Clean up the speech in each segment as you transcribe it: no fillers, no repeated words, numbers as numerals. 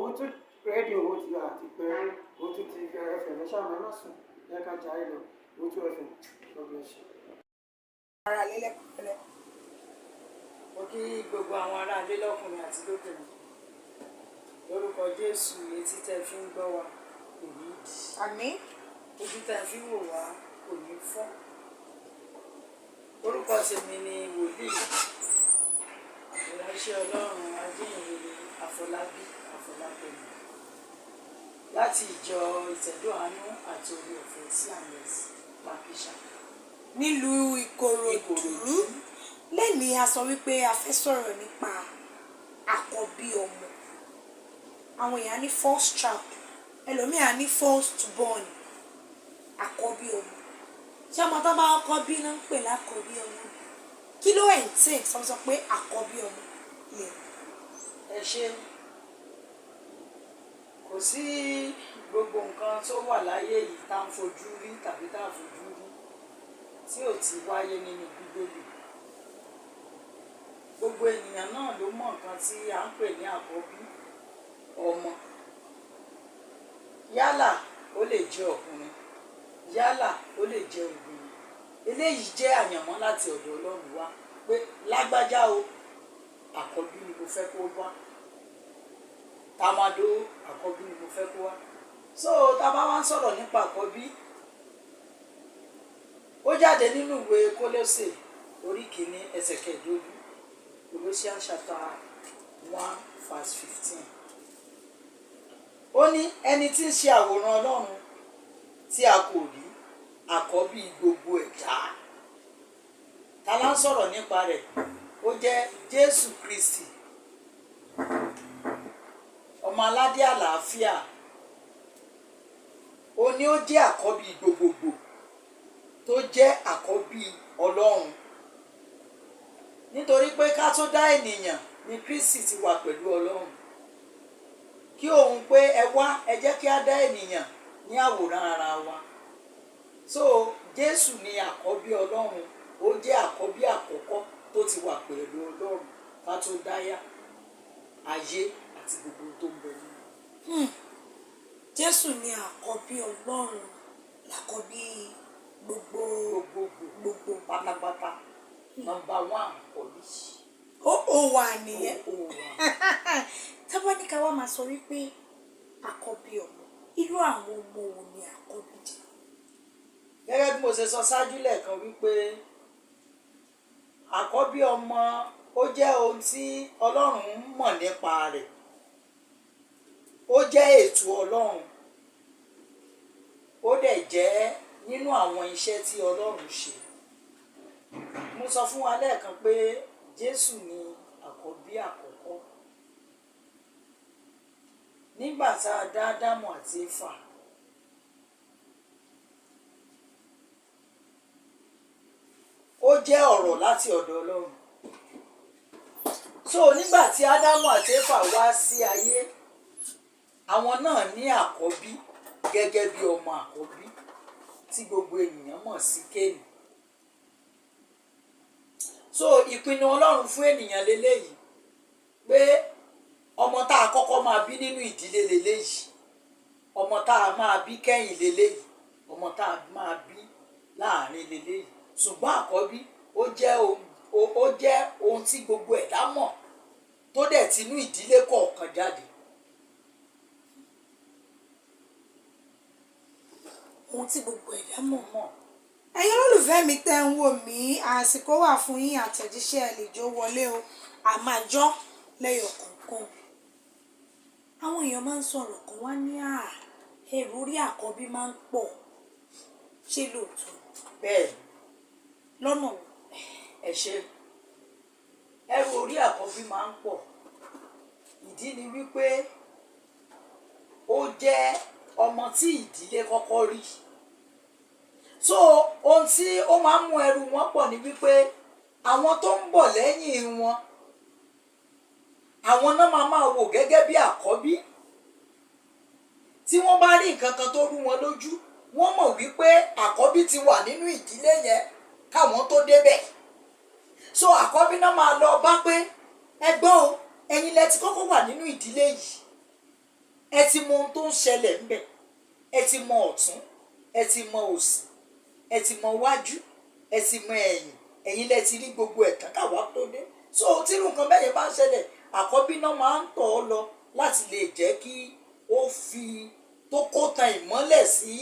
Owutu rédíò ó ti àti pé Owutu TV FM. Ẹ ṣáà ẹ má sùn, ẹ ká jà ẹ lọ. Owutu FM, God bless you. Ara lélẹ́kùnrin. Mo kí gbogbo àwọn aráalé lọ́kùnrin àti lóbìnrin lórúkọ Jésù. Etí tẹ́ fi ń gbọ́ wa kò ní dì. Àmín. Ojú tẹ́ fi ń wò wá kò ní fọ́. Orúkọ tèmi ni wòlíì, ìránṣẹ́ Ọlọ́run, ajíhìnrere Àfọlábí Àfọlápẹ̀lú láti ìjọ Ìtẹ̀dó Àánú àti Orí Ọ̀fẹ́ C&S Pákíṣà. Nílùú Ìkòròdú. Ìkòròdú. Lẹ́nìí, a sọ wípé a fẹ́ sọ̀rọ̀ nípa àkọ́bí ọmọ. Àwọn èèyàn ní first child, ẹlòmíà ní first born. Àkọ́bí ọmọ, ṣé ọmọ tó bá kọ́kọ́ bí náà ń pè lákọ̀ọ́bí ọmọ? Kí ló ẹ̀ ń tẹ̀ sọ pé àkọ́bí ọmọ lè? Ẹ ṣe. Kò sí gbogbo nǹkan tó wà láyé yìí tá à ń fojú rí tàbí tá à fojú rí tí ò ti wáyé nínú Bíbélì. Gbogbo ènìyàn náà ló mọ nǹkan tí à ń pè ní àkọ́bí ọmọ. Yálà ó lè jẹ́ ọkùnrin, yálà ó lè jẹ́ obìnrin, eléyìí jẹ́ àyànmọ́ láti ọ̀dọ̀ Ọlọ́run wá pé lágbájá o, àkọ́bí ni mo fẹ́ kó wá, tàmádó, àkọ́bí ni mo fẹ́ kó wá. So tá a bá wá ń sọ̀rọ̀ nípa àkọ́bí, ó jáde nínú ìwé Kólósè orí 1 ẹsẹ̀ 15, Colossians chapter 1 verse 15. Ó ní ẹni tí ń ṣe àwòrán Ọlọ́run tí a kò rí, àkọ́bí gbogbo ẹ̀dá. Ta la ń sọ̀rọ̀ nípa rẹ̀? Ó jẹ́ Jésù Kristi, ọmọ aládé àlàáfíà. Ó ní ó jẹ́ àkọ́bí gbogbogbò, tó jẹ́ àkọ́bí Ọlọ́run, nítorí pé ká tó dá ènìyàn ni Kristi ti wà pẹ̀lú Ọlọ́run, kí òun pé, "Ẹ wá, ẹ jẹ́ kí á dá ènìyàn ní àwòrán ara wa." So Jésù ni àkọ́bí Ọlọ́run. Ó jẹ́ àkọ́bí àkọ́kọ́ tó ti wà pẹ̀lú Ọlọ́run ká tó dáyà ayé àti gbogbo tó ń bẹ nínú. Jésù ni àkọ́bí Ọlọ́run, làkọ́bí gbogbo. Gbogbogbò. Gbogbo. Pátápátá, number one àkọ́bí. Ó wà nìyẹn. Ó wà. Tábà ní ká wá máa sọ wípé àkọ́bí ọmọ, irú àwọn ọmọ wo ni àkọ́bí jẹ́? Gẹ́gẹ́ bí mo ṣe sọ ṣáájú lẹ́ẹ̀kan wípé àkọ́bí ọmọ, ó jẹ́ ohun tí Ọlọ́run mọ̀ nípa rẹ̀, ó jẹ́ ètò Ọlọ́run, ó dẹ̀ jẹ́ nínú àwọn iṣẹ́ tí Ọlọ́run ṣe. Mo sọ fún wa lẹ́ẹ̀kan pé Jésù ni àkọ́bí àkọ́kọ́. Nígbà tá a dá Ádámù àti Éfà, ó jẹ́ ọ̀rọ̀ láti ọ̀dọ̀ Ọlọ́run. So nígbà tí Ádámù àti Éfà wá sí ayé, àwọn náà ní àkọ́bí gẹ́gẹ́ bí ọmọ àkọ́bí tí gbogbo ènìyàn mọ̀ sí Kéènì. So ìpinnu Ọlọ́run fún ènìyàn leléyìí pé ọmọ tá a kọ́kọ́ máa bí nínú ìdílé leléyìí, ọmọ tá a máa bí kẹ́yìn leléyìí, ọmọ tá a máa bí láàrin leléyìí. Ṣùgbọ́n àkọ́bí, ó jẹ́ ohun tí gbogbo ẹ̀dá mọ̀, tó dẹ̀ tinú ìdílé kọ̀ọ̀kan jáde. Ohun tí gbogbo ẹ̀dá mọ̀. Mọ̀. Ẹ̀yin olólùfẹ́ mi tẹ́ ń wò mí, àsìkò wà fún yín. Àtẹ̀jíṣẹ́ ẹ lè jó wọlé o, àmàjọ́ lẹ́yọ̀ kọ̀ọ̀kan. Àwọn èèyàn máa ń sọ̀rọ̀ kan wá ní à ẹrù orí àkọ́bí máa ń pọ̀. Ṣé lóòótọ́? Bẹ́ẹ̀ ni. Lọ́nà wo? Ẹ ṣe. Ẹrù orí àkọ́bí máa ń pọ̀. Ìdí ni wípé ó jẹ́ ọmọ tí ìdílé kọ́kọ́ rí. So ohun tí ó máa ń mú ẹrù wọn pọ̀ ni wípé àwọn tó ń bọ̀ lẹ́yìn wọn, àwọn náà máa máa wò gẹ́gẹ́ bí àkọ́bí. Tí wọ́n bá rí nǹkan kan tó rú wọn lójú, wọ́n mọ̀ wípé àkọ́bí ti wà nínú ìdílé yẹn káwọn tó débẹ̀. So àkọ́bí náà máa lọ bá pé, "Ẹgbọ́n o, ẹ̀yin lẹ ti kọ́kọ́ wà nínú ìdílé yìí." Ẹ ti mọ ohun tó ń ṣẹlẹ̀ ńbẹ̀, ẹ ti mọ ọ̀tún, ẹ ti mọ òsì, ẹ ti mọ wájú, ẹ ti mọ ẹ̀yìn. Ẹ̀yin lẹ ti rí gbogbo ẹ̀ tán káwa tó dé. So tí irú nǹkan bẹ́ẹ̀ yẹn bá ń ṣẹlẹ̀, àkọ́bí náà máa ń tọ̀ ọ́ lọ láti lè jẹ́ kí ó fi tó kó tan ìmọ́lẹ̀ sí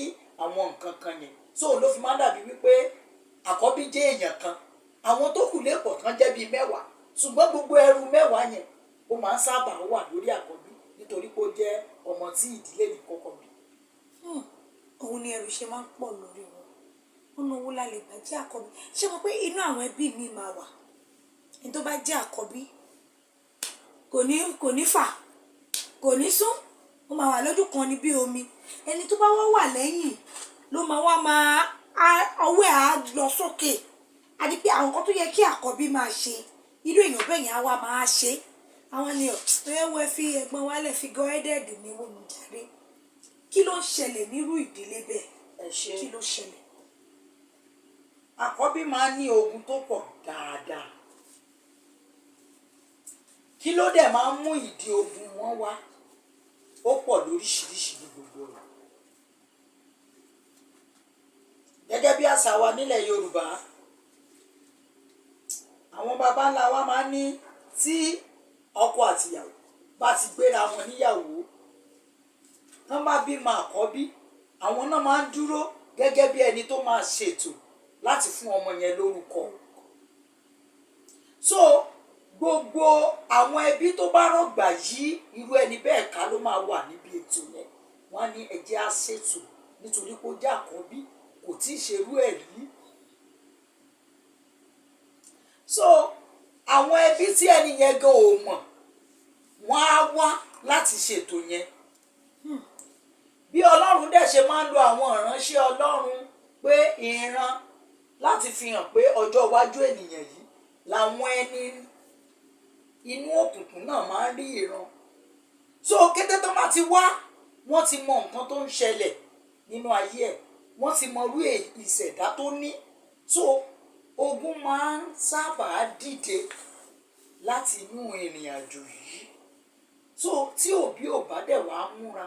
àwọn nǹkan kan yẹn. So ló fi máa ń dàbí wípé àkọ́bí jẹ́ èèyàn kan, àwọn tó kù lè pọ̀ tán jẹ́ bíi 10, ṣùgbọ́n gbogbo ẹrù 10 yẹn, ó máa ń sábà wà lórí àkọ́bí nítorí pé ó jẹ́ ọmọ tí ìdílé yìí kọ́kọ́ bí. Òun ni ẹrù ṣe máa ń pọ̀ lórí wọn. Ọ̀nà owó la lè gbà jẹ́ àkọ́bí? Ṣé mo pé inú àwọn ẹbí mi máa wà, ẹni tó bá jẹ́ àkọ́bí kò ní fà, kò ní sún, ó máa wà lójú kan ní bí omi. Ẹni tó bá wá wà lẹ́yìn ló máa wá máa ọwọ́ ẹ̀ á lọ sókè, àti pé àwọn nǹkan tó yẹ kí àkọ́bí máa ṣe, irú èèyàn bẹ́ẹ̀ yẹn á wá máa ṣe. Àwọn ni ẹ wọ ẹ fi ẹ̀gbọ́n wa lẹ̀ fi gọ́ẹ́dẹ̀dì ní wọ́n mú jáde. Kí ló ń ṣẹlẹ̀ nírú ìdílé bẹ́ẹ̀? Ẹ ṣe. Kí ló ṣẹlẹ̀? Àkọ́bí máa ń ní ogun tó pọ̀ dáadáa. Kí ló dẹ̀ máa ń mú ìdí ogun wọn wá? Ó pọ̀ lóríṣiríṣi ní gbogbo rẹ̀. Gẹ́gẹ́ bí àṣà wa nílẹ̀ Yorùbá, àwọn baba ńlá wa máa ń ní tí ọkọ àtìyàwó bá ti gbéra wọn níyàwó, tán bá bímọ àkọ́bí, àwọn náà máa ń dúró gẹ́gẹ́ bí ẹni tó máa ṣètò láti fún ọmọ yẹn lórúkọ. So gbogbo àwọn ẹbí tó bá rọ̀gbà yí irú ẹni bẹ́ẹ̀ ká ló máa wà níbi ètò yẹn. Wọ́n á ní ẹ jẹ́ á ṣètò nítorí pé ó jẹ́ àkọ́bí, kò tí ì ṣerú ẹ̀ rí. So àwọn ẹbí tí ẹni yẹn gan ò mọ̀, wọ́n á wá láti ṣètò yẹn. Bí Ọlọ́run dẹ̀ ṣe máa ń lo àwọn ìránṣẹ́ Ọlọ́run pé ìran láti fi hàn pé ọjọ́ iwájú ènìyàn yìí, làwọn ẹni inú òkùnkùn náà máa ń rí ìran. So kété tó bá ti wá, wọ́n ti mọ nǹkan tó ń ṣẹlẹ̀ nínú ayé ẹ̀, wọ́n ti mọ irú ìṣẹ̀dá tó ní. So ogun máa ń sábà dìde láti inú ìrìn àjò yìí. So tí òbí ò bá dẹ̀ wá múra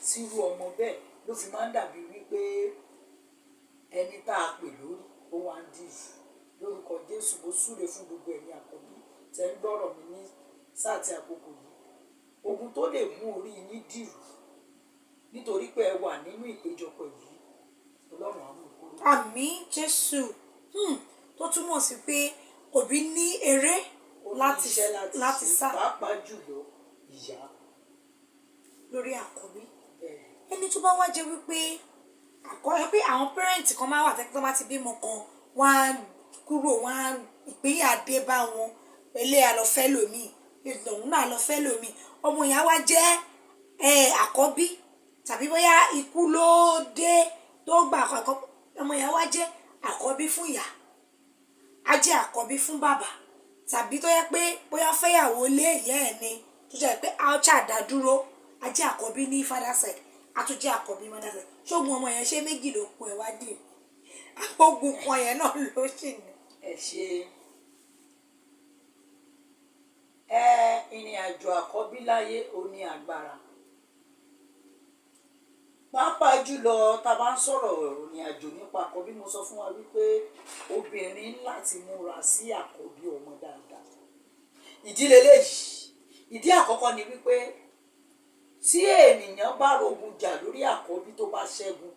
sírú ọmọ bẹ́ẹ̀, ló fi máa ń dàbí wípé ẹni tá a pè lórí, ó wá ń dìrù. Lórúkọ Jésù, mo súre fún gbogbo ẹ̀yin àkọ́bí tẹ́ ń gbọ́rọ̀ mi ní sáà tí àkókò yìí. Ogun tó lè mú orí yín dìrù nítorí pé ẹ wà nínú ìpéjọpọ̀ yìí, Ọlọ́run á mú kúrò. Àmín, Jésù. Tó túmọ̀ sí pé òbí ní eré Ó ní láti iṣẹ́ láti láti ṣe, sá pàápàá jùlọ ìyá. Lórí àkọ́bí. Bẹ́ẹ̀. Ẹni tó bá wá jẹ́ wípé àkọ́yọ́ pé àwọn parent kan máa wà tẹ́kí tó bá ti bímọ kan, wọ́n á kúrò, wọ́n á ìpínyà dé bá wọn, ilé àlọ́fẹ́ lòmíì, ìlòun náà àlọ́fẹ́ lòmíì, ọmọ yẹn á wá jẹ́ àkọ́bí, tàbí bóyá ikú ló dé tó gbà àkọ́kọ́, ọmọ yẹn á wá jẹ́ àkọ́bí fún ìyá, á jẹ́ àkọ́bí fún bàbá, tàbí tó yẹ pé bóyá fẹ́yàwó lé ìyá ẹ̀ ni, tó jẹ́ pé á ṣàdá dúró, á jẹ́ àkọ́bí ní father side, á tún jẹ́ àkọ́bí mother side. Ṣógun ọmọ yẹn ṣé méjì ló kún ẹ wá dì? Ogun kan yẹn náà ló ṣì ní. Ẹ ṣe. Ẹ ìrìn àjò àkọ́bí láyé, ó ní agbára, pàápàá jùlọ tá a bá ń sọ̀rọ̀ ìrìn àjò nípa àkọ́bí. Mo sọ fún wa wípé obìnrin láti múra sí àkọ́bí ọmọ dáadáa. Ìdí leléyìí. Ìdí àkọ́kọ́ ni wípé tí ènìyàn bá rogun jà lórí àkọ́bí, tó bá ṣẹ́gun,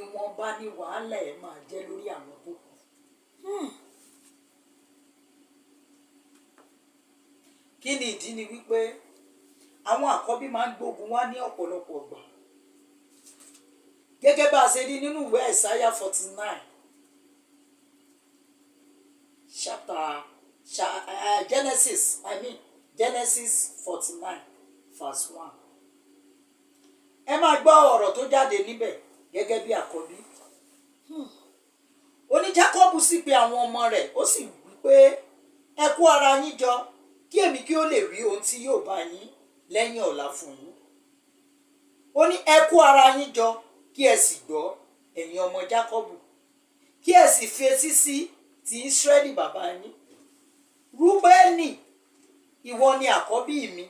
ìwọ̀nba ni wàhálà ẹ̀ máa jẹ́ lórí àwọn tó kù. Kí ni ìdí? Ni wípé àwọn àkọ́bí máa ń gbógun wá ní ọ̀pọ̀lọpọ̀ ọgbà, gẹ́gẹ́ bá a ṣe rí nínú ìwé Ẹ̀sáyà 49 chapter Genesis, I mean Genesis 49 verse 1. Ẹ máa gbọ́ ọ̀rọ̀ tó jáde níbẹ̀ gẹ́gẹ́ bí àkọ́bí. Ó ní Jákọ́bù sì pe àwọn ọmọ rẹ̀, ó sì wí pé, "Ẹ kó ara yín jọ, kí èmi kí ó lè rí ohun tí yóò bá yín lẹ́yìn ọ̀la fún yín." Ó ní, "Ẹ kó ara yín jọ, kí ẹ sì gbọ́, ẹ̀yin ọmọ Jákọ́bù, kí ẹ sì fi etí sí ti Ísírẹ́lì bàbá yín. Rúbẹ́nì, ìwọ ni àkọ́bí mi,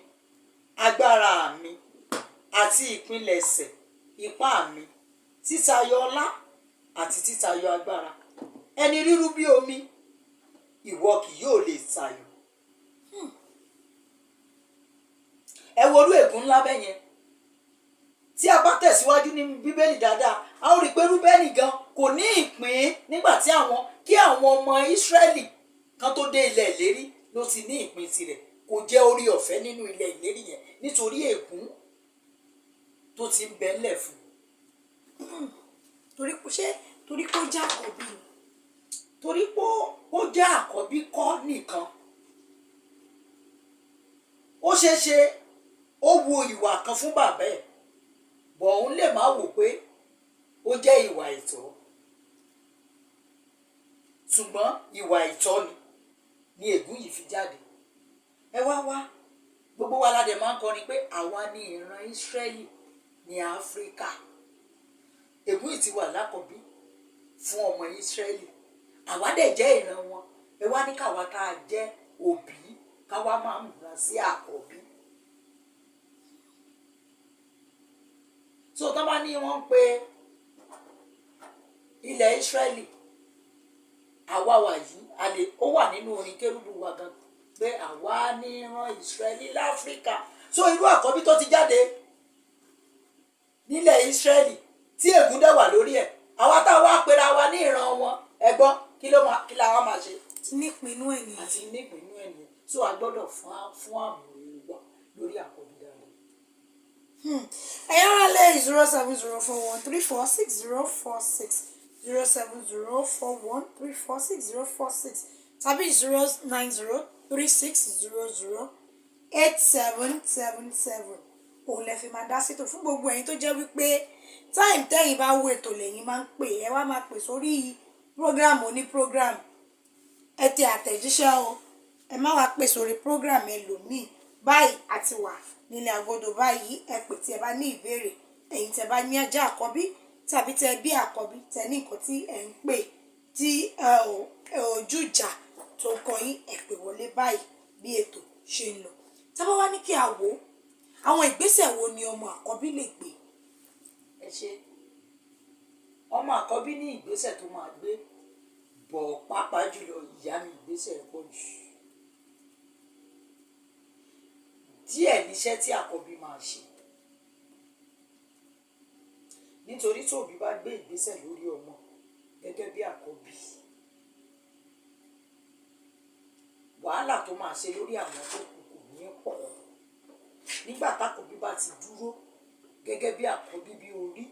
Agbára mi àti ìpilẹ̀ṣẹ̀ ipá mi, títayọ ọlá àti títayọ agbára, ẹni rírú bí omi, ìwọ kì yóò lè tayọ. Ẹ wo orú ègún ńlá bẹ́ẹ̀ yẹn. Tí a bá tẹ̀síwájú nínú Bíbélì dáadáa, a ó rí i pé Rúbẹ́nì gan kò ní ìpín nígbà tí àwọn kí àwọn ọmọ Ísírẹ́lì kan tó dé ilẹ̀ ìlérí ló ti ní ìpín tirẹ̀. Kò jẹ́ orí ọ̀fẹ́ nínú ilẹ̀ ìlérí yẹn nítorí ègún tó ti ń bẹ ńlẹ̀ fún un. Torí pé, ṣé torí pé ó jẹ́ àkọ́bí ni? Torí pé ó jẹ́ àkọ́bí kọ́ nìkan. Ó ṣeé ṣe ó wo ìwà kan fún bàbá ẹ̀, bọ̀ òun lè má wò pé ó jẹ́ ìwà ìtọ́, ṣùgbọ́n ìwà ìtọ́ ni ègún yìí fi jáde. Ẹ wá wá, gbogbo wa la dẹ̀ máa ń kọrin pé àwa ni ìran Ísírẹ́lì ní Áfíríkà. Ègún yìí ti wà lákọ̀bí fún ọmọ Ísírẹ́lì, àwa dẹ̀ jẹ́ ìran wọn. Ẹ wá ní káwa tá a jẹ́ òbí káwa máa múra sí àkọ́bí. So tán bá ní wọ́n ń pe ilẹ̀ Ísírẹ́lì, àwa wà yìí, a lè ó wà nínú orin kérúbù wa gan pé àwa ní ìran Ísírẹ́lì láfíríkà. So irú àkọ́bí tó ti jáde nílẹ̀ Ísírẹ́lì tí ègún dẹ̀ wà lórí ẹ̀, àwa tá a wá pera wa ní ìran wọn, ẹ gbọ́, kí ló máa, kí la wá máa ṣe? Nípinnu ẹ̀ nìyẹn. Àti nípinnu ẹ̀ nìyẹn. So a gbọ́dọ̀ fún àmúre wa lórí àkọ́bí dáadáa. Ẹ̀yin ará lé, 07041346046, 07041346046 tàbí 09036008777, òun lẹ fi máa dá sétò. Fún gbogbo ẹ̀yin tó jẹ́ wípé time tẹ́yin bá wo ètò lẹ́yìn máa ń pè, ẹ wá máa pè sórí program oní program, ẹ tẹ àtẹ̀jíṣẹ́ o, ẹ má wá pè sórí program ẹlòmíì. Báyìí àti wà nílé agodo báyìí, ẹ pè tí ẹ bá ní ìbéèrè. Ẹ̀yin tẹ bá ní ajá àkọ́bí tàbí tẹ bí àkọ́bí, tẹ ní nǹkan tí ẹ ń pè tí ẹ ò ojú ìjà tó ń kọ yín, ẹ pè wọlé báyìí bí ètò ṣe ń lọ. Tá bá wá ní kí a wò ó, àwọn ìgbésẹ̀ wo ni ọmọ àkọ́bí lè gbé? Ẹ ṣe, ọmọ àkọ́bí ní ìgbésẹ̀ tó máa gbé bọ̀, pàápàá jùlọ ìyá ní ìgbésẹ̀ pọ̀ jù. Díẹ̀ níṣẹ́ tí àkọ́bí máa ṣe, nítorí tí òbí bá gbé ìgbésẹ̀ lórí ọmọ gẹ́gẹ́ bí àkọ́bí, wàhálà tó máa ṣe lórí àwọn tó kù kò ní pọ̀. Nígbà tákọ̀bí bá ti dúró gẹ́gẹ́ bí àkọ́bí, bí orí,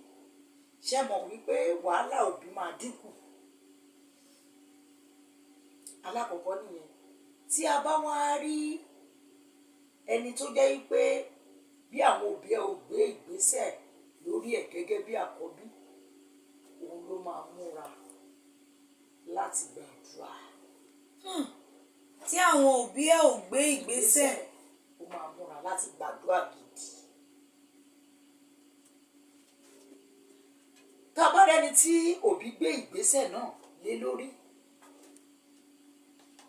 ṣé mọ̀ wípé wàhálà òbí máa dínkù? Alákọ̀ọ́kọ́ nìyẹn. Tí a bá wá rí ẹni tó jẹ́ wípé bí àwọn òbí ẹ ò gbé ìgbésẹ̀ lórí ẹ̀ gẹ́gẹ́ bí àkọ́bí, òun ló máa múra láti gbàdúrà. Tí àwọn òbí ẹ ò gbé ìgbésẹ̀, ó máa múra láti gbàdúrà gidi. Tá a bá rẹ́ni tí òbí gbé ìgbésẹ̀ náà lé lórí,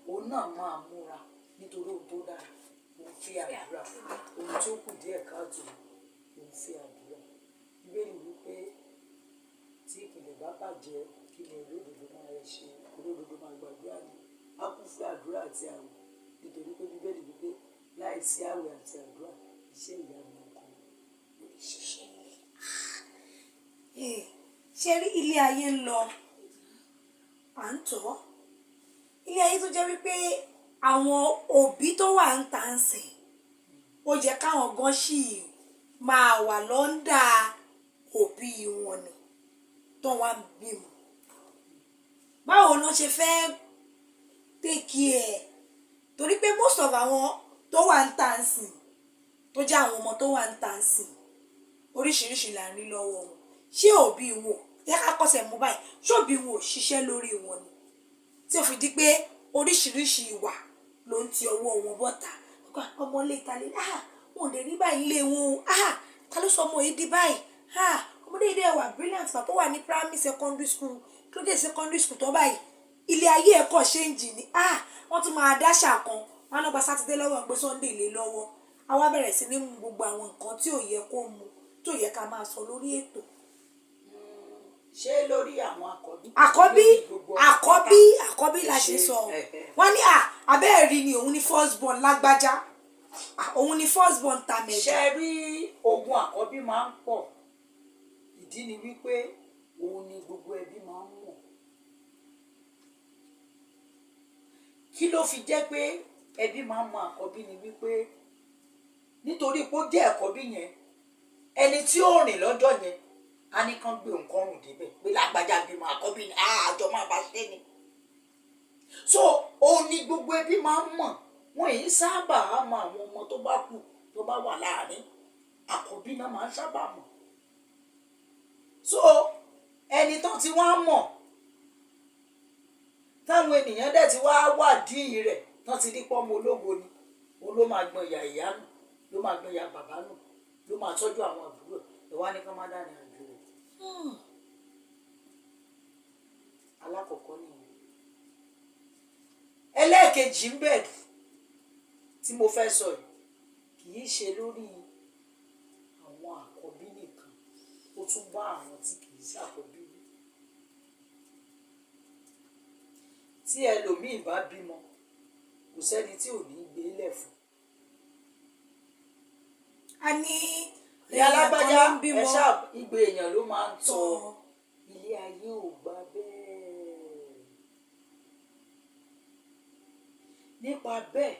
òun náà máa múra nítorí ohun tó dára òun fi àdúrà, ohun tó kù díẹ̀ káàtó òun fi àdúrà. Bíbélì wípé tí ìpìlẹ̀ bá bàjẹ́, kí ni olódodo máa ṣe? Olódodo máa gbàdúrà ni, á kún fún àdúrà àti àwẹ̀, nítorí pé Bíbélì wípé láìsí àwẹ̀ àti àdúrà, iṣẹ́ ìyanu kan kò lè ṣiṣẹ́. Ṣe rí ilé ayé ń lọ, à ń tọ́ ilé ayé tó jẹ́ wípé àwọn òbí tó wà ń tà ń sìn, ó yẹ káwọn gan ṣì máa wà lọ́ndà òbí wọn ni tó wá ń bímọ. Báwo ló ṣe fẹ́ take care? Torí pé most of àwọn tó wà ń tà ń sìn, tó jẹ́ àwọn ọmọ tó wà ń tà ń sìn, oríṣiríṣi là ń rí lọ́wọ́ wọn. Ṣé òbí wọn jẹ́ ká kọ́sẹ̀ mú báyìí? Ṣé òbí wọn ò ṣiṣẹ́ lórí wọn ni tí ó fi di pé oríṣiríṣi ìwà ló ń ti ọwọ́ wọn bọ́ta? Ọmọ ilé ìta lè, ah, wọn ò lè rí báyìí lé wọn o. Ah, ta ló sọ ọmọ yìí di báyìí? Ah, ọmọdé yìí dẹ̀ wà brilliant pàtó wà ní primary, secondary school, kí ló dé secondary school tó báyìí? Ilé ayé ẹ̀kọ́ ṣéǹjì ni. Ah, wọ́n tún máa dáṣà kan, wọn á lọ gba Sátidé lọ́wọ́, gbé Sunday lé lọ́wọ́. A wá bẹ̀rẹ̀ sí ní mu gbogbo àwọn nǹkan tí ò yẹ kó mu, tí ò yẹ ká máa sọ lórí ètò. Ṣé lórí àwọn àkọ́bí? Àkọ́bí. Lórí gbogbo ọmọ Àkọ́bí. pátá. Àkọ́bí la ṣe sọ. Ẹ̀hẹ̀. Wọ́n ní abẹ́ẹ̀rí ni òun ní first born lágbájá. Òun ní first born tàmẹ̀dù. Ṣe rí, ogun àkọ́bí máa ń pọ̀. Ìdí ni wípé òun ni gbogbo ẹbí máa ń mọ̀. Kí ló fi jẹ́ pé ẹbí máa ń mọ àkọ́bí ni wípé nítorí pé ó jẹ́ àkọ́bí yẹn, ẹni tí ó rìn lọ́jọ́ yẹn á ní kán gbé nǹkan rùn débẹ̀ pé lágbájá bímọ, àkọ́bí ni, àjọ máa bá ṣe ni. So òun ni gbogbo ẹbí máa ń mọ̀. Wọn èyí sábà á mọ àwọn ọmọ tó bá kù tó bá wà láàrin. Àkọ́bí náà máa ń sábà mọ̀. So ẹni tán ti wá mọ̀, táwọn ènìyàn dẹ̀ ti wá wádìí rẹ̀, tán ti rí pọ́nmọ ológo ni, òun ló máa gbọ́n ìyá ìyá nù, ló máa gbọ́n ìyá bàbá nù, ló máa tọ́jú àwọn àbúrò ẹ̀, wá ní kán má dání àjò rẹ̀. Alákọ̀ọ́kọ́ nìyẹn. Ẹlẹ́ẹ̀kejì ń bẹ̀ tí mo fẹ́ sọ yìí, kì í ṣe lórí àwọn àkọ́bí nìkan, ó tún bá àwọn tí kì í ṣàkọ́bí wí. Tí ẹlòmíì bá bímọ, kò sẹ́ni tí ò ní gbé lẹ̀ fún. A ní Ìyá èèyàn kan alágbájá ló ń ẹ bímọ. Ṣáà igbe èèyàn ló máa ń tọ́. Tọ́. Ilé ayé ò gbà bẹ́ẹ̀. Nípa bẹ́ẹ̀,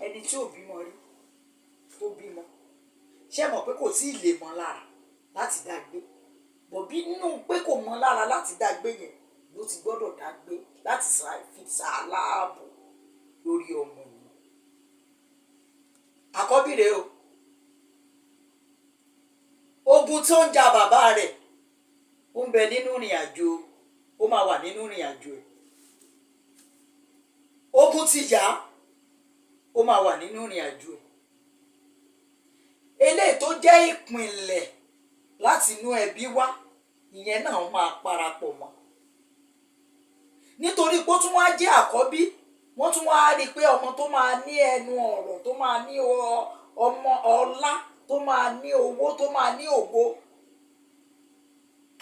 ẹni tí ò bímọ rí tó bímọ, ṣé mọ̀ pé kò tí ì lè mọ lára láti dá gbé bọ̀bí nínú pé kò mọ lára láti dá gbé yẹn, ló ti gbọ́dọ̀ dá gbé láti fi ṣàláàbò lórí ọmọ yìí. Àkọ́bí rèé o. Ogun tó ń ja bàbá rẹ̀, ó ń bẹ nínú ìrìn àjò, ó máa wà nínú ìrìn àjò ẹ̀. Ogun ti yá, ó máa wà nínú ìrìn àjò ẹ̀. Eléyìí tó jẹ́ ìpìnlẹ̀ láti inú ẹbí wá, ìyẹn náà máa parapọ̀ mọ́. Nítorí pé ó tún wá jẹ́ àkọ́bí, wọ́n tún wá rí i pé ọmọ tó máa ní ẹnu ọ̀rọ̀, tó máa ní ọmọ ọlá, tó máa ní owó, tó máa ní ògo,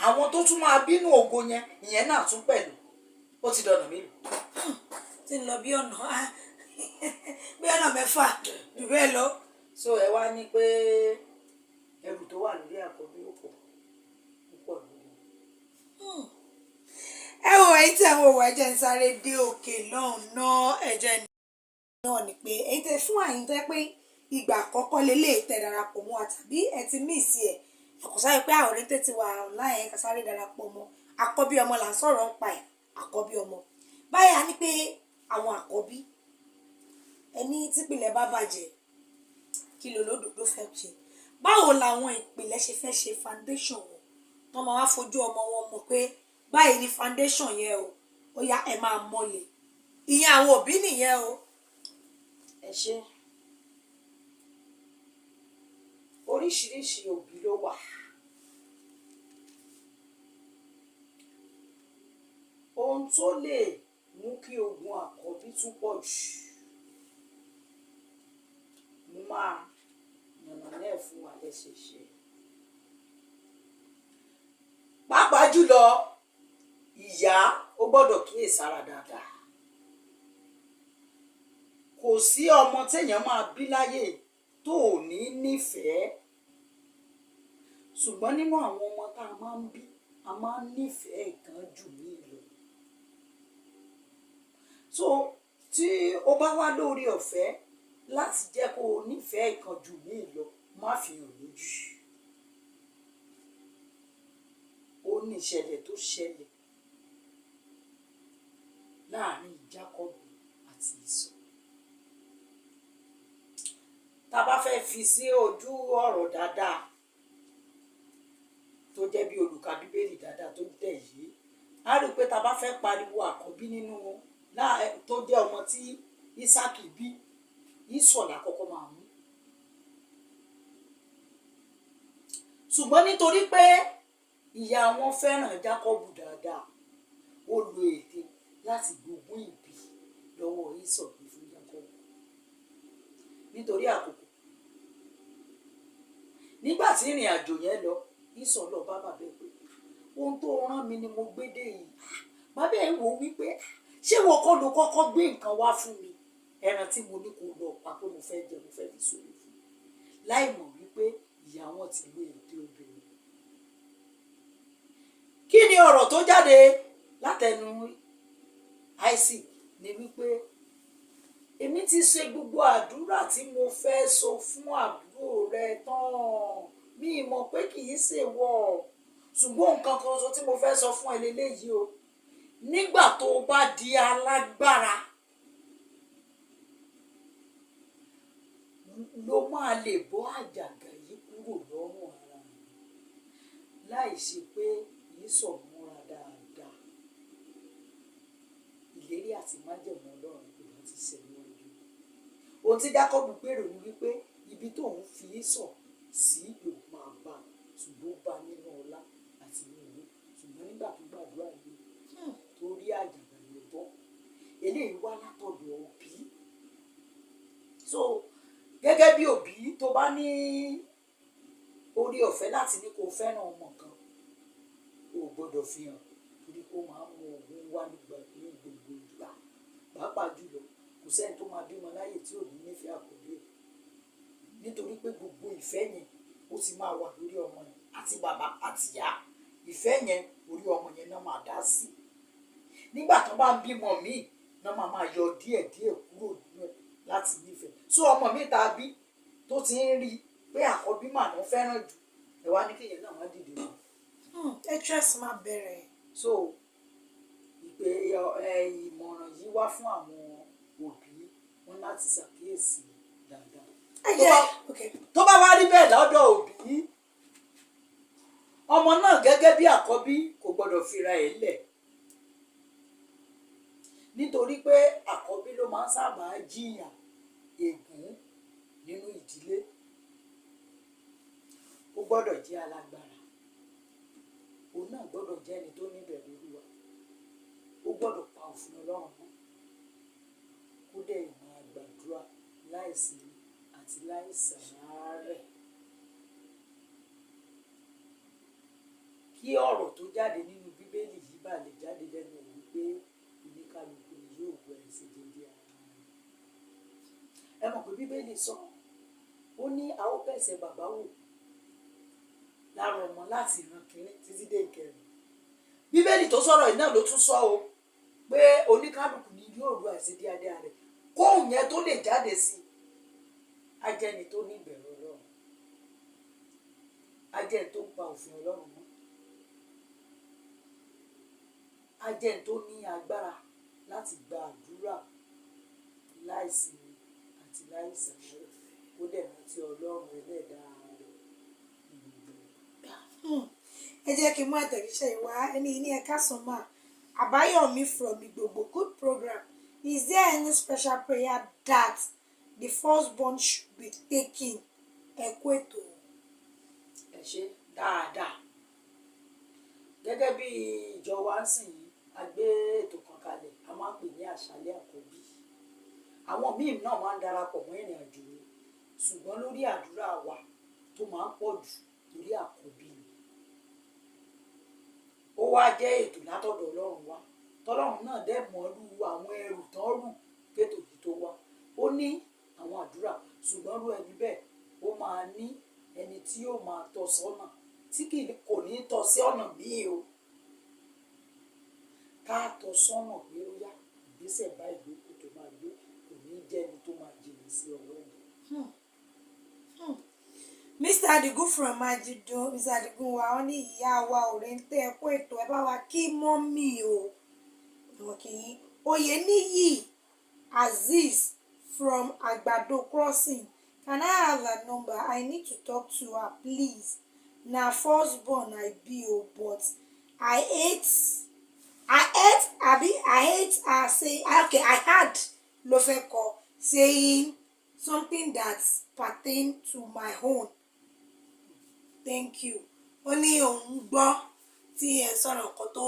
àwọn tó tún máa bínú ògo yẹn, ìyẹn náà tún pẹ̀lú. Ó ti dọ̀nà mélòó? Tí ń lọ bí ọ̀nà bí ọ̀nà 6 jù bẹ́ẹ̀ lọ. So ẹ wá ní pé ẹrù tó wà lórí àkọ́bí ó pọ̀ púpọ̀ lórí. Ẹ wo, ẹ̀yin tí àwọn òwò ẹ̀jẹ̀ ń sáré dé òkè lọ́hùn náà, ẹ̀jẹ̀ náà ni pé ẹ̀yin tẹ fún àyín tẹ́ pé ìgbà àkọ́kọ́ lélẹ̀ tẹ darapọ̀ mọ́ wa, tàbí ẹ ti miss ẹ̀, ẹ kò sáré pé àwọn orí ti wà online, ẹ kà sáré darapọ̀ mọ́. Àkọ́bí ọmọ là ń sọ̀rọ̀ ń pa ẹ̀. Àkọ́bí ọmọ báyìí, a ní pé àwọn àkọ́bí, ẹni típìlẹ̀ bá bàjẹ́, kí ló lódòdó fẹ́ ṣe? Báwo làwọn ìpìlẹ̀ ṣe fẹ́ ṣe foundation wọn tó máa wá fojú ọmọ wọn mọ̀ pé báyìí ni foundation yẹn o, ó yá, ẹ máa mọ́lẹ̀? Ìyẹn àwọn òbí nìyẹn o. Ẹ ṣe. Oríṣiríṣi òbí ló wà. Ohun tó lè mú kí ogun àkọ́bí tún pọ̀ jù, mo máa yànnàná ẹ̀ fún wa lẹ́sẹẹsẹ. Pàápàá jùlọ, ìyá ó gbọ́dọ̀ kíyèsára dáadáa. Kò sí ọmọ téèyàn máa bí láyé tó ò ní nífẹ̀ẹ́, ṣùgbọ́n nínú àwọn ọmọ tá a máa ń bí, a máa ń nífẹ̀ẹ́ ìkan jù mí lọ. So tí o bá wá lórí ọ̀fẹ́ láti jẹ́ kó o nífẹ̀ẹ́ ìkan jù mí lọ, má fi hàn lójú. Ó ní ìṣẹ̀lẹ̀ tó ṣẹlẹ̀ láàrin Jákọ́bù àti Ísọ̀. Tá a bá fẹ́ fi sí ojú ọ̀rọ̀ dáadáa, tó jẹ́ bí olùkà Bíbélì dáadáa tó dẹ̀ yìí, a rí i pé tá a bá fẹ́ pariwo àkọ́bí nínú tó jẹ́ ọmọ tí Ísákì bí, Ísọ̀ lákọ́kọ́ máa mú. Ṣùgbọ́n nítorí pé ìyá wọn fẹ́ràn Jákọ́bù dáadáa, ó lo ète láti gbógun ìbí lọ́wọ́ Ísọ̀ gbé fún Jákọ́bù. Nítorí àkókò, nígbà tí ìrìn àjò yẹn lọ, Ísọ̀ lọ bá bàbá ẹ̀ pé ohun tó rán mi ni mo gbé dé yìí. Bàbá ẹ̀ wò wípé, ṣé wo kọ́ ló kọ́kọ́ gbé nǹkan wá fún mi, ẹran tí mo ní kó lọ pa pé mo fẹ́ jẹ, mo fẹ́ fi sórí fún mi, láì mọ̀ wípé ìyá wọn ti lo èdè obìnrin. Kí ni ọ̀rọ̀ tó jáde látẹnu Isaac? Ni wípé èmi ti ṣe gbogbo àdúrà tí mo fẹ́ sọ fún àbúrò rẹ tán, mi mọ̀ pé kì í ṣe wọ̀, ṣùgbọ́n nǹkan kan ṣoṣo tí mo fẹ́ sọ fún ẹ lélẹ́yìí o: nígbà tó o bá di alágbára ló máa lè bọ́ àjàgà yìí kúrò lọ́rùn ara mi. Láì ṣe pé Ísọ̀ múra dáadáa, ìlérí àti májẹ̀mú Ọlọ́run kò bá ti ṣẹ níwájú. Ohun tí Jákọ́bù gbèrò ni wípé ibi tóun fi Ísọ̀ sí lòun máa bá, ṣùgbọ́n ó bá nínú ọlá àti ní owó. Ṣùgbọ́n nígbà tó gbàdúrà yìí, tó rí àjàgà yẹn bọ́, eléyìí wá látọ̀dọ̀ òbí. So gẹ́gẹ́ bí òbí tó bá ní orí ọ̀fẹ́ láti ní kó fẹ́ràn ọmọ kan, o ò gbọ́dọ̀ fi hàn, torí kó máa ń mú ogun wá nígbà ní gbogbo ìgbà. Pàápàá jùlọ, kò sẹ́ni tó máa bímọ láyè tí ò ní nífẹ̀ẹ́ àkọ́bí ẹ̀, nítorí pé gbogbo ìfẹ́ yẹn, ó ti máa wà lórí ọmọ yẹn. Àti bàbá àti ìyá, ìfẹ́ yẹn, orí ọmọ yẹn náà máa dá sí. Nígbà tó bá ń bímọ míì náà, máa yọ díẹ̀díẹ̀ kúrò nínú ẹ̀ láti nífẹ̀ẹ́. So ọmọ mi tá a bí tó ti ń rí i pé àkọ́bí mà náà fẹ́ràn jù, ẹ wá ní kéèyàn náà wá dìde wọn. Interest máa bẹ̀rẹ̀. So ìpè ẹ, ìmọ̀ràn yìí wá fún àwọn òbí wọn láti ṣàkíyèsí dáadáa. Ẹ jẹ́ ok. Tó bá wá rí bẹ́ẹ̀ lọ́dọ̀ òbí, ọmọ náà gẹ́gẹ́ bí àkọ́bí kò gbọ́dọ̀ fira ẹ̀ lẹ̀, nítorí pé àkọ́bí ló máa ń sábà jìyà ègún nínú ìdílé. Ó gbọ́dọ̀ jẹ́ alágbára, òun náà gbọ́dọ̀ jẹ́ ẹni tó níbẹ̀rù Olúwa, ó gbọ́dọ̀ pa òfin Ọlọ́run mọ́, kó dẹ̀ máa gbàdúrà láìsinmi àti láìsàárẹ̀, kí ọ̀rọ̀ tó jáde nínú Bíbélì yìí bá lè jáde lẹ́nu ẹ̀ wípé oníkálukú ni yóò gbọ́ ẹsẹ̀ déédéé ara rẹ̀. Ẹ mọ̀ pé Bíbélì sọ, ó ní a ó bẹ̀sẹ̀ bàbá wò lára ọmọ láti ìran kìíní títí dé ìkẹrin. Bíbélì tó sọ̀rọ̀ yìí náà ló tún sọ o pé oníkálukú ni yóò ru àìṣedéédéé rẹ̀. Kóhùn yẹn tó lè jáde sí i, ajẹ́ni tó ní ìbẹ̀rù Ọlọ́run, ajẹ́ni tó ń pa òfin Ọlọ́run mọ́, ajẹ́ni tó ní agbára láti gba àdúrà láìsinmi àti láìsàárẹ̀, kó dẹ̀ rántí Ọlọ́run Ẹlẹ́dàá rẹ̀ ní gbogbo ìgbà. Ẹ jẹ́ kí n mú àtẹ̀jíṣẹ́ yìí wá. Ẹni ní, "Ẹ káàsán mà, Àbáyọ̀mí from Ìgbògbò. Good program. Is there any special prayer that the firstborn should be taking? Ẹ kú ètò." Ẹ ṣe dáadáa. Gẹ́gẹ́ bí ìjọ wa ń sìn yìí, a gbé ètò kan kalẹ̀, a máa ń pè ní àṣálẹ́ àkọ́bí. Àwọn míì náà máa ń darapọ̀ mọ́ ìrìn àjò yẹn, ṣùgbọ́n lórí àdúrà wa tó máa ń pọ̀ jù lórí àkọ́bí ni. Ó wá jẹ́ ètò látọ̀dọ̀ Ọlọ́run wá, tọ́lọ́run náà dẹ̀ mọ́lú àwọn ẹrù tán rù kétò yìí tó wá. Ó ní àwọn àdúrà, ṣùgbọ́n rú ẹni bẹ́ẹ̀, ó máa ní ẹni tí yóò máa tọ́ sọ́nà, tí kì í kò ní tọ́ sí ọ̀nà míì o, tá a tọ́ sọ́nà pé ó yá, ìgbésẹ̀ báyìí ló kù tó máa gbé, kò ní jẹ́ ẹni tó máa jìnnà sí Ọlọ́run. Mr Adigun from Ajidun, Mr Adigun wa, wọ́n ní ìyá wa òrèǹtẹ, ẹ kú ètò, ẹ bá wa kí mummy o. Wọn kì í Oyeniyi Azeez from Agbado Crossing. Can I have her number? I need to talk to her, please. Na first born I be o, but I hate abi I hate her say, okay, I had ló fẹ́ kọ, saying something that pertain to my own. Thank you." Ó ní òun gbọ́ tí ẹ sọ̀rọ̀ nǹkan tó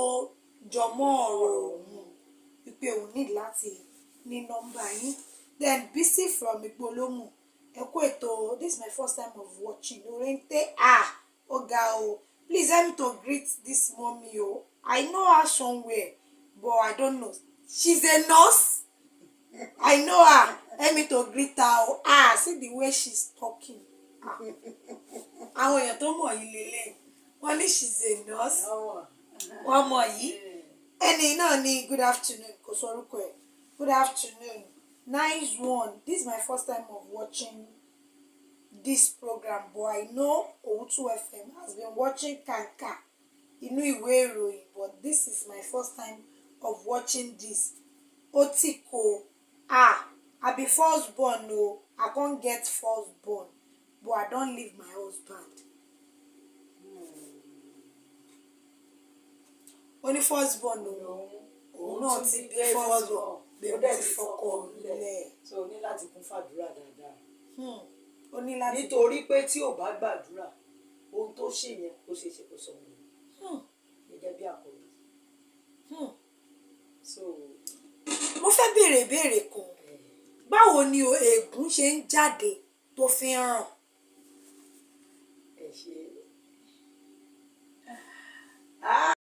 jọ mọ́ ọ̀rọ̀ òun, wípé òun ní láti ní nọ́mbà yín. Then Bisi from Igbolomu. Ẹ kú ètò. This is my first time of watching Orente. Ah, ó ga o. Please help me to greet this mommy o. I know her somewhere, but I don't know. She's a nurse. I know her. Help me to greet her o. Ah, see the way she's talking. Ah, àwọn èèyàn tó mọ̀ yìí lélẹ̀, wọ́n ní she's a nurse. Wọ́n mọ̀ yìí. Ẹni náà ní good afternoon, kò sọ orúkọ ẹ̀. Good afternoon, nice one. This is my first time of watching this program, but I know Owutu FM, has been watching Kàkà inú ìwé ìròyìn, but this is my first time of watching this. Ó tí kò. Ah, I be first born o. I con get first born, but I don leave my husband. Ó ní first born òun, òun náà ti bí first born, Ó bẹ́ẹ̀ dẹ̀ ti ti fọkọ fọkọ lẹ̀. lẹ̀. So o ní láti kún fàdúrà dáadáa. Ó ní láti Nítorí pé tí ò bá gbàdúrà, ohun tó ṣe yẹn, ó ṣeé ṣe kó sọ wọn gẹ́gẹ́ bí àkọ́bí. So Mo fẹ́ béèrè ìbéèrè kan. Báwo ni ègún ṣe ń jáde tó fi ń ràn? Ẹ ṣe.